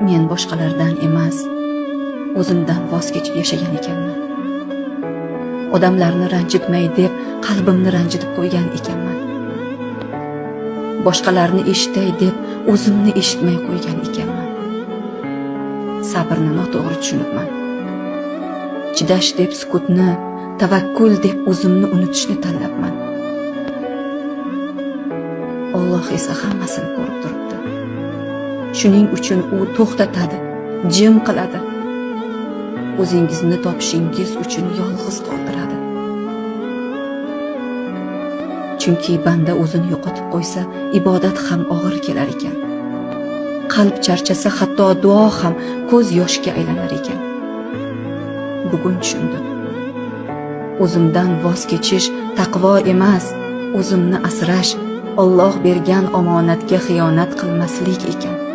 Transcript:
Men boshqalardan emas, o'zimdan voz kechib yashagan ekanman. Odamlarni ranjitmay deb qalbimni ranjitib qo'ygan ekanman. Boshqalarni eshitay deb o'zimni eshitmay qo'ygan ekanman. Sabrni noto'g'ri tushunibman. Chidash deb sukutni, tavakkul deb o'zimni unutishni tanlabman. Alloh esa hammasini ko'rib turibdi. Shuning uchun u to'xtatadi, jim qiladi. O'zingizni topishingiz uchun yolg'iz qoldiradi. Chunki banda o'zini yo'qotib qo'ysa, ibodat ham og'ir kelar ekan. Qalb charchasa, hatto duo ham ko'z yoshga aylanar ekan. Bugun tushundim. O'zimdan voz kechish taqvo emas, o'zimni asrash, Alloh bergan omonatga xiyonat qilmaslik ekan.